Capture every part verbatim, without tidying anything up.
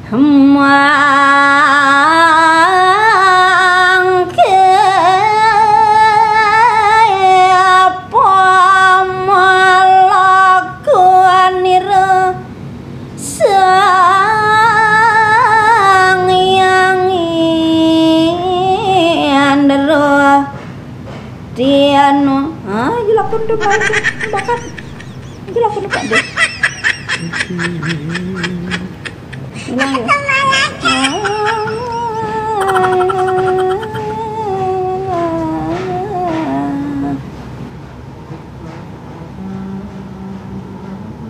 Mangke pamalakuanira Sang Hyang Indra Tianu. Ah, jelakon tuh, Pak. Bakat. Jelakon tuh, Pak. Hilang ya?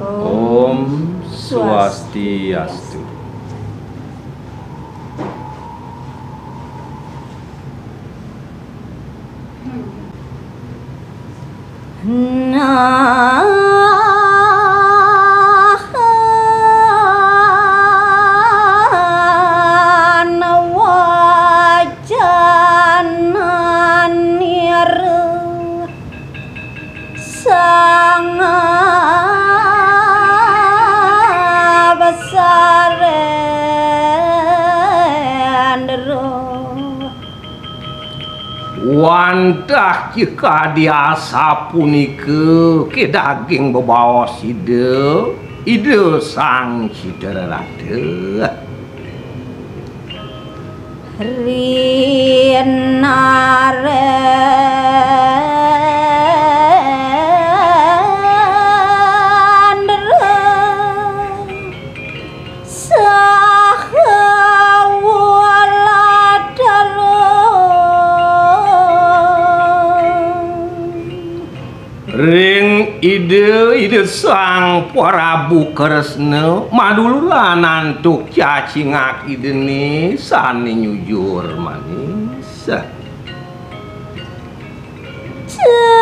Om Swastiastu. Nah, wacananira sanga besar endero. Wantah cekadi asapunika ké daging bebaos Ida, Ida Sang Citra Rata. Rinare Ring Ida, Ida Sang Prabu Kresna, maduluran antuk cacingak Idané sané nyujur manis. Cebengar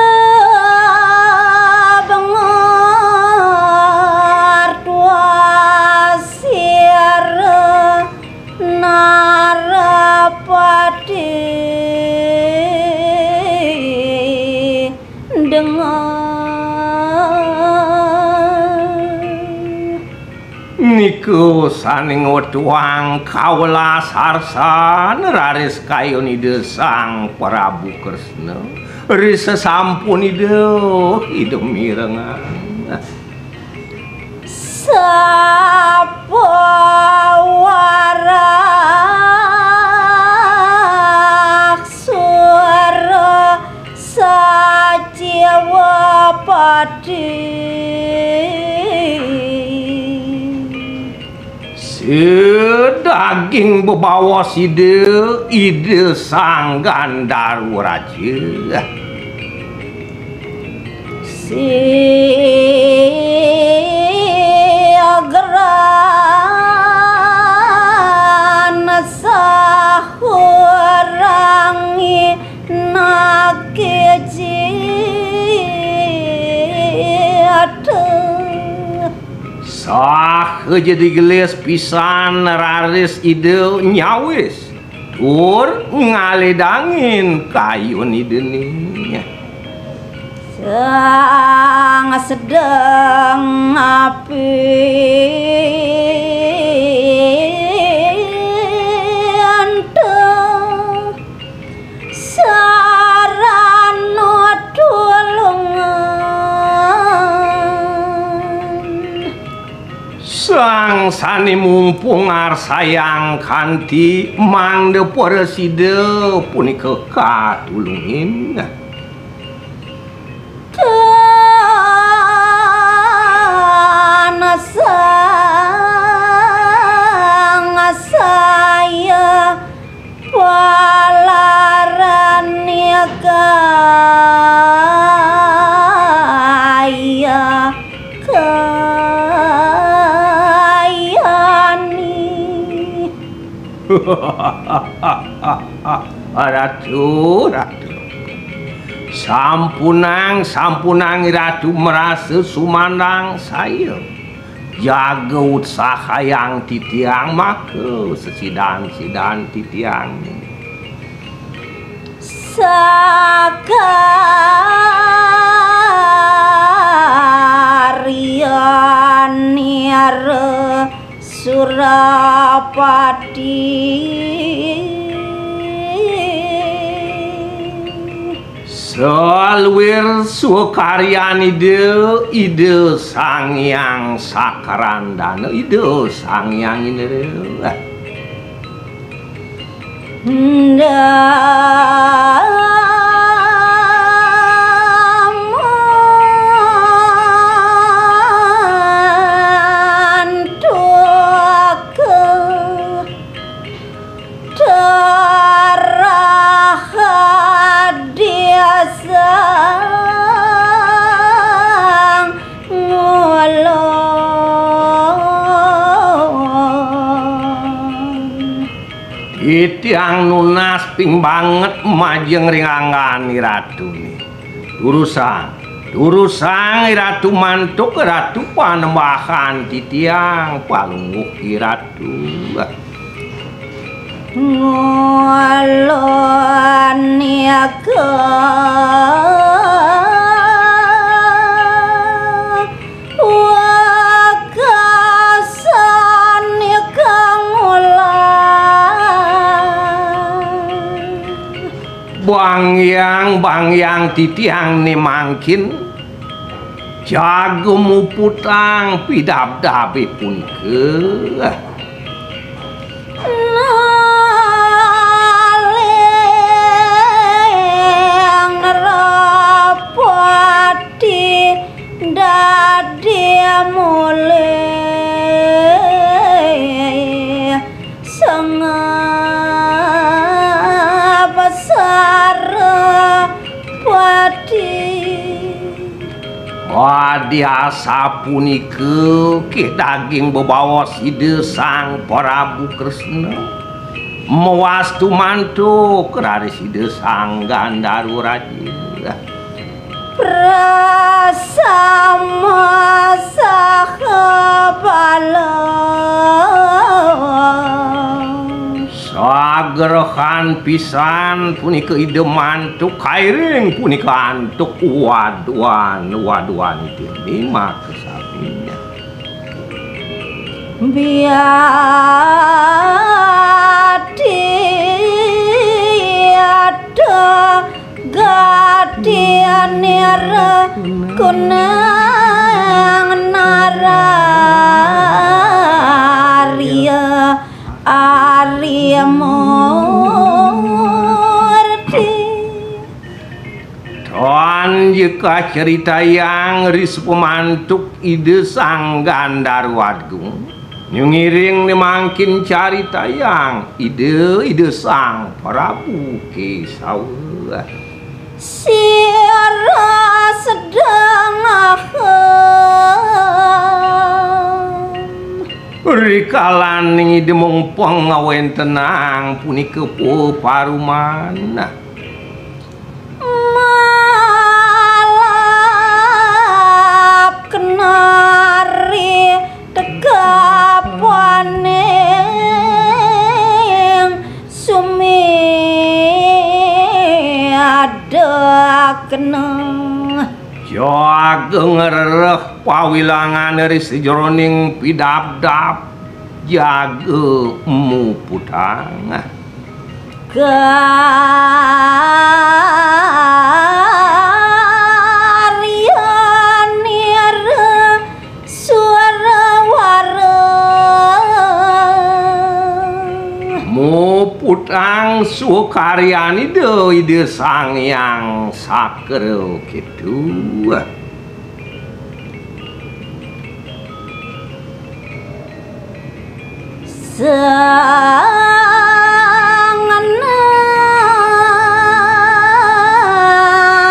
tuasira Narapati dengar. Nika sané ngwetuang kawelas arsan raris kayun Ida Sang Prabu Kresna. Ri sesampun Ida, Ida mirengang. Sapa warak sura sajiwa pati. Sedaging bebaos Ida, Ida Sang Gandarwa Raja. Siageran sahurangi nakijita. Saha ja digelis pisan raris Ida nyawis tur ngaledangin kayun Idané. Sang sedeng api ento sarana tulungan. Sang sané mumpung ngarsayang kanti mangda prasida punika katulungin. Tansah saya palarani kaya kayani. Ratu, Ratu. Sampunang, sampunang Ratu marasa sumandang saya. Jaga utsahayang titiang maka sesidan-sidan titiang. Sakaryanira Surapati. Saluir sukaryan Ida, Ida Sang Hyang Sakarandana, Ida Sang Hyang Indra. Ndamantuk terah desa ngulon. Titiang nunas ping banget majeng ring anggan Ratu ni. Durusang, durusang Ratu mantuk, Ratu Panembahan titiang palungguh Ratu. Ngulon nika wekasan nika ngulon. Bangyang, bangyang titiang ni mangkin jaga muputang pidabdabe punika. Naling rapati dadi mulih sengap sarapati. Adi asapunika ké daging bebaos Ida Sang Prabu Kresna. Mawastu mantuk raris Ida Sang Gandharwa Raja. Prasama saha bala. Sagrehan pisan punika Ida mantuk, kairing punika antuk waduan, waduan Ida ni makasami. Biati ada gati nira kunang nararia Arya Murti. Tan jeka caritayang ri supamantuk Ida Sang Gandharwa Agung, ngiring ni mangkin caritayang Ida, Ida Sang Prabu Kesawa. Sira sedeng ahem. Rikalaning Ida mung pangawéntenang punika paparuman. Malap kenari tekapaning sumiadakna. Jaga ngrereh pawilangan ri sajeroning pidabdab jaga muputang. Karyanira suara-wara. Muputang sukaryan Ida, Ida Sang Hyang Sakra Ketu. Sang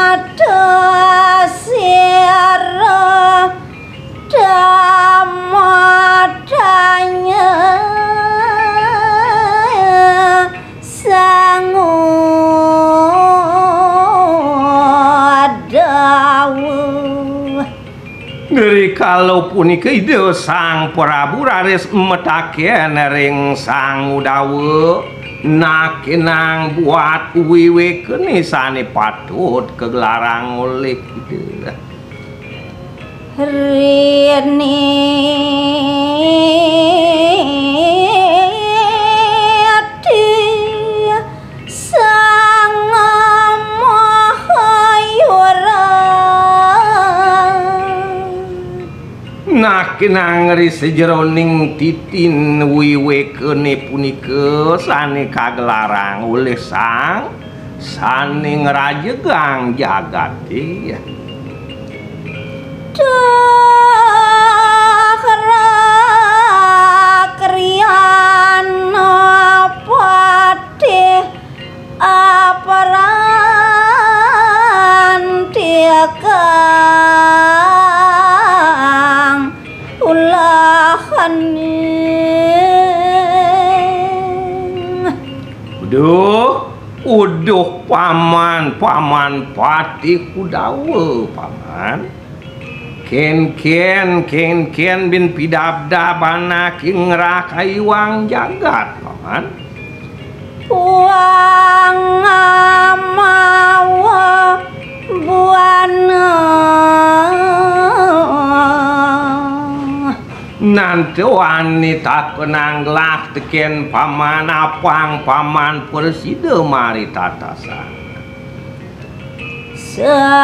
nata sira damadanya sangu dawuh. Rikala punika Ida Sang Prabu raris mataken ring Sang Udawa, nakenang buat wiwikene sane patut kaglarang olih Ida. Rini Kinangri sajeroning titin wiwékané punika sané kagelarang olih sang sané ngrajegang jagaté. Duh, Rakriana Patih aparan tiakang ulahaning. Uduh, uduh, Paman, Paman Patih Kudawa, Paman. Kénkén, kénkén bin pidabdab anaké ngrah ka iwang jagat, Paman. Puang amawa buana. Nantuané takenang gelah tekén Paman, apang Paman prasida maritatasan. Saterun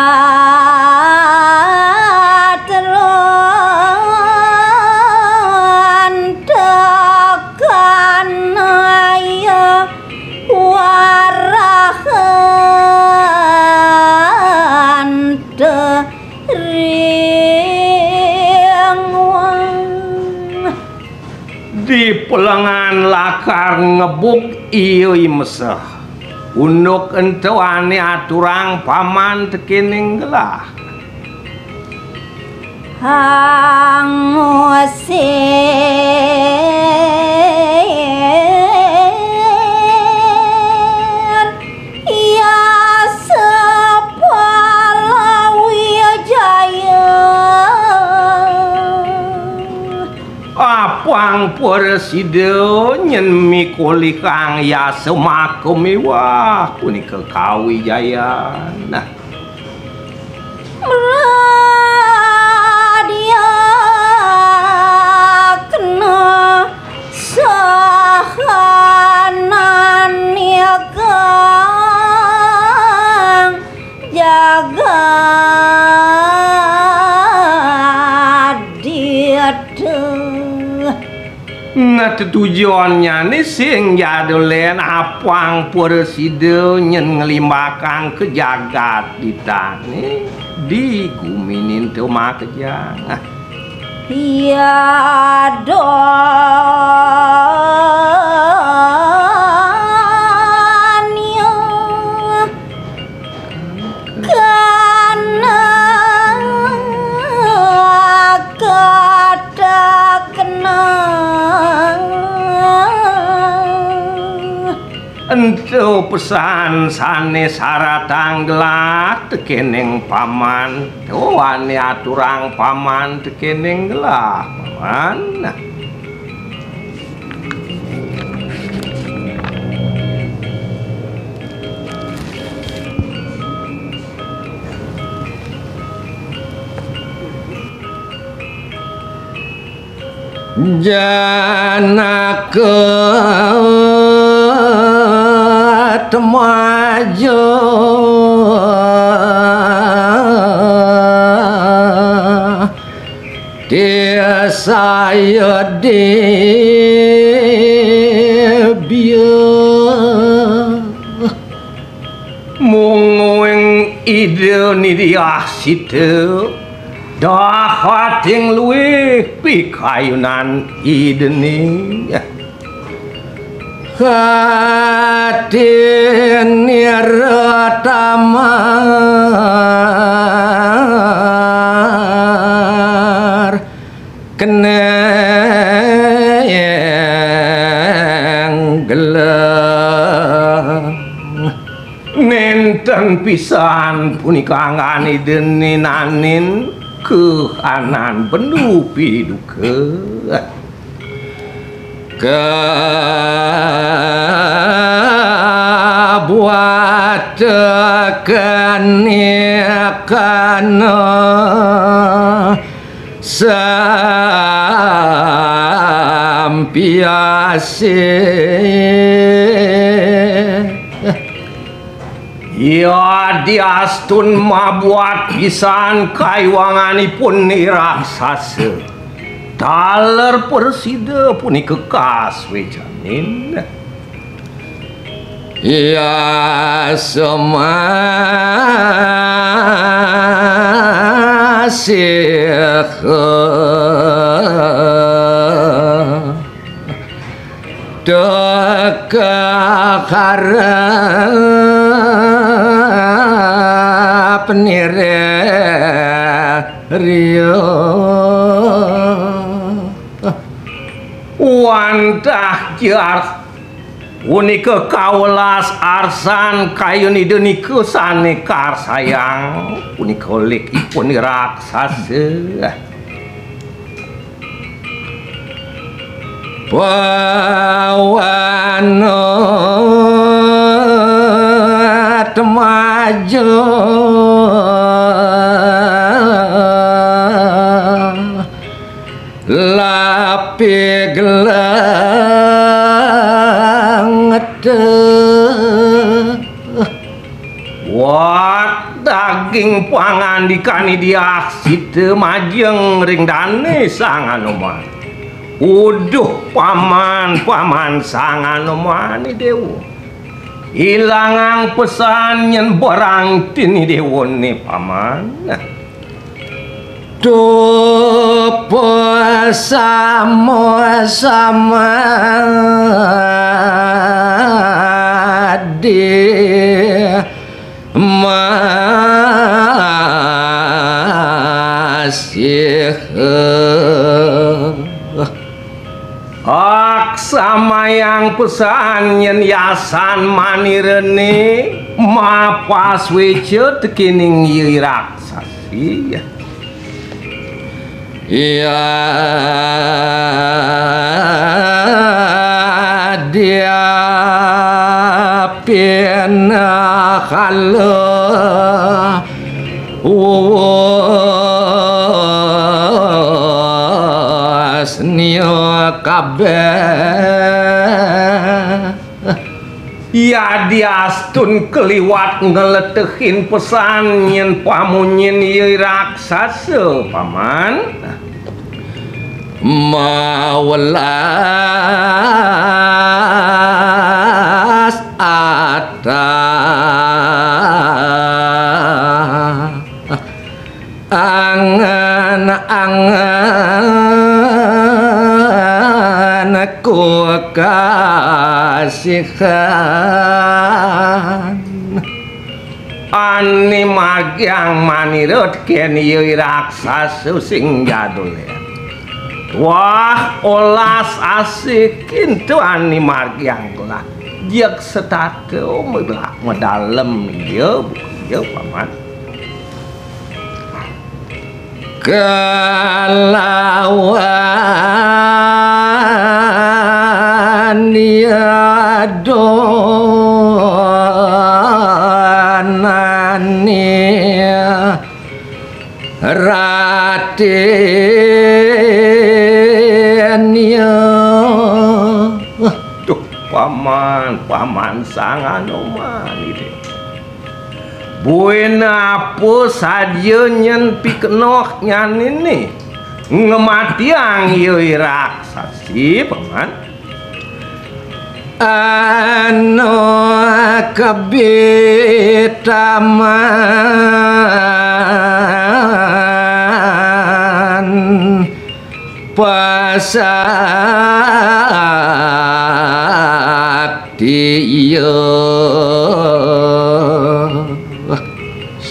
tekan aya warahan teringwang. Di pelengan lakar ngebug iya i meseh. Unduk ento ané aturang Paman tekéning gelah. Angusir Yasa Palawijaya. Apang prasida nyén mikolihang yasa maka miwah punika kawijayan. Mradyakna sahanan niagang jagat dita. Nah, tetujonnyané sing jadulén apang prasida nyén nglimbakang ka jagat ditané di gumining tumakejang. Iya donya kana katakna. Ento pesan sané saratang gelah tekéning Paman, ento ané aturang Paman tekéning gelah, Paman. Janaka temaja tisaya dibya. Mungguing Ida Nidiah Sita dahating luih pikayunan Idané. Hati nira tamar keneng gelang. Nénten pisan punika anggané Ida Nidiah kahanan bendu piduka. Kabuat kanikana sampiasih. Yadiastun mabuat pisan kaiwanganipun ni raksasa. Taler prasida punika kaswejanin. Ya semasih teka harap nireh ria. Wantah jar punika kawelas arsan kayun Ida nika sane karsayang punika lik ipun raksasa. Pawana temaja lapi gelang. Wah, daging pangandikan Ida Aksita majeng ring dane Sang Anoman. Uduh, paman, paman Sang Anoman Dewa. Ilangang pesan nyen berang tini dewane, paman. Tupa sama-sama di masih. Ak samayang pesan nyen yasan manirene mapasweca tekening Iya Raksasi. Ya dia pina kala uwas nia kabeh. Yadiastun kaliwat ngletehin pesan nyen pamunyin Iya Raksasa, paman. Mawelas atah angen-angen kukasihan. Ane margiang manira teken Iya Raksasa sing jadul. Wah, olas asih kintu ane margiang gelah. Jeg setata melak medalem iya, iya, paman. Kalawan iya donane ratin iya. Duh, paman, paman Sang Anoman ini. Buina apa saja nyen pikenoh nyaninne ngematiang iya raksasi, paman? Anu kabitaman pasakti iya.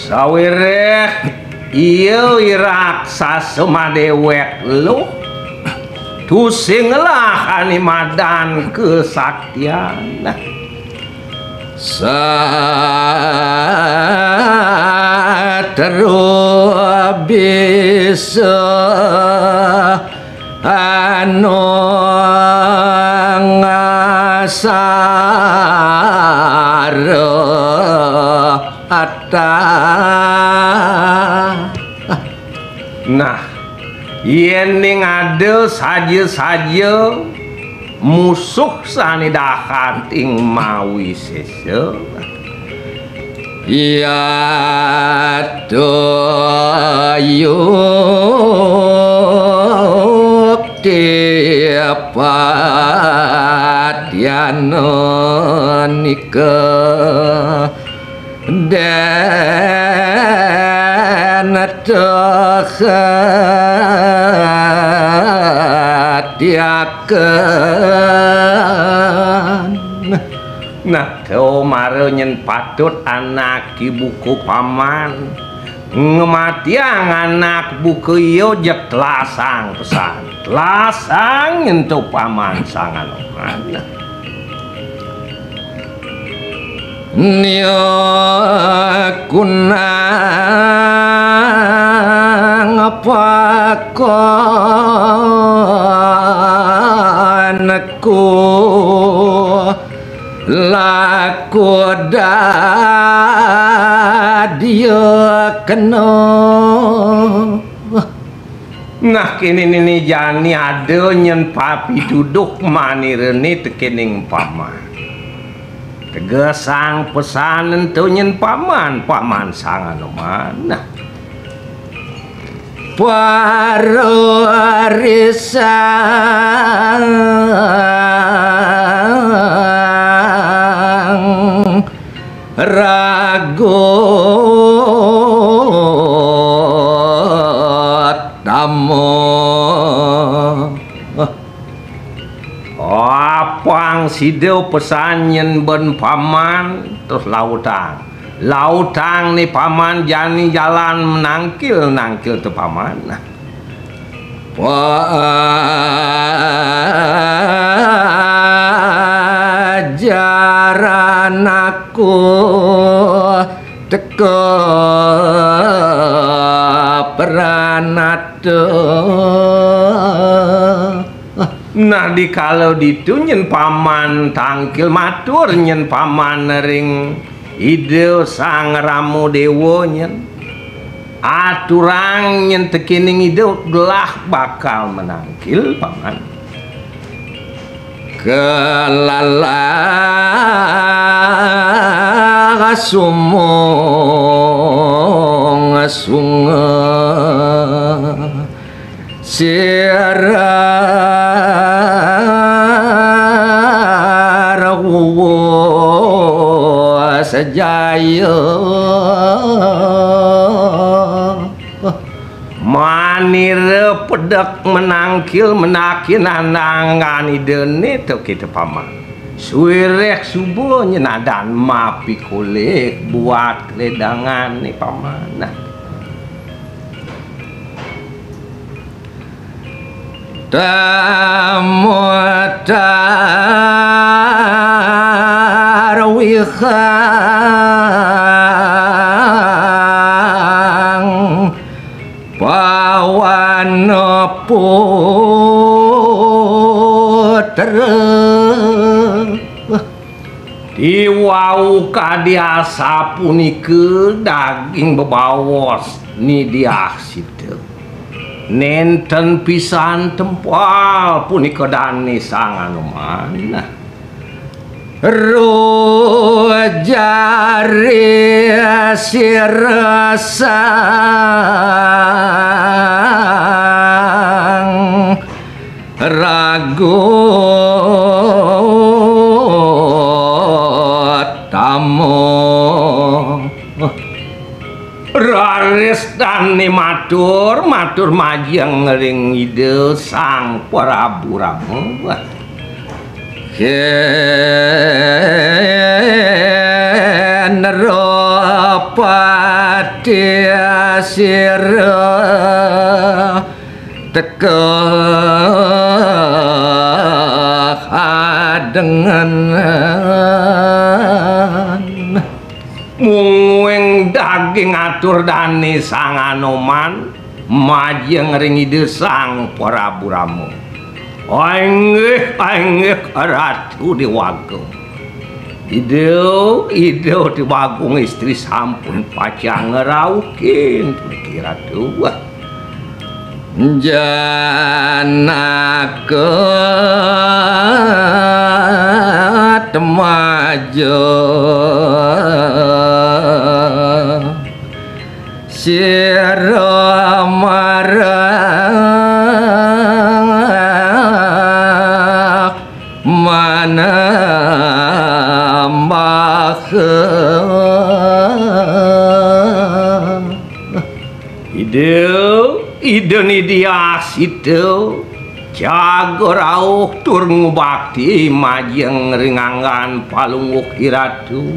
Sawiréh iya i raksasa madéwék luh, tusing ngelah ané madan kasaktian. Satru bisa anu ngasara atah. Nah, yéning ada saja-saja musuh sané dahat ing mawisésa, ya tuyuk Tipatyana nika den tahatyaken. Nah, to mara nyen patut anak ibuka paman. Ngamatiang anak buka iya jeg telasang pesan. Telasang nyen to paman sangan oman. Nia kunang pakonku laku dadia kena. Nah, kini nini jani ada nyen papi tuduh manirene tekening paman. Tegesang pesan ento nyen paman, paman sangan oman. Nah. Para risang ragu tama. Apang sida pesan nyen ben paman, terus lautang. Lautang ni paman jani jalan menangkil-nangkil te paman. Nah. Pajaran aku teka peranata. Nah, dikala ditu nyen paman tangkil matur nyen paman ring Ida Sang Rama Dewa nyen. Aturang nyen tekening Ida gelah bakal menangkil paman. Kelalah sumung sunga sira rawa sajaya. Manira pedek menangkil menakin anangan idane to kita paman. Suwireh suba nyenadan mapikolih buat keledangan ni paman. Nah. Tamutar wihang pawana putra. Diwau kadi asapunika daging bebaos Ni Diah Sita. Nenten pisan tempal punika dane Sang Anoman. Rujari sira sang ragu tama. Raris dane matur, matur majeng ring Ida Sang Prabu Rama. Ken Rupati sira teka adengan. Mungguing daging atur dane Sang Anoman majeng ring Ida Sang Prabu Rama. Inggih, inggih Ratu Dewagung. Ida, Ida Dewagung istri sampun pacang ngraukin puniki Ratu. Janaka temaja sira marang Ida, Ida Nidya Sita, jaga rauh tur ngubakti majeng ring anggan Palungguh Iratu.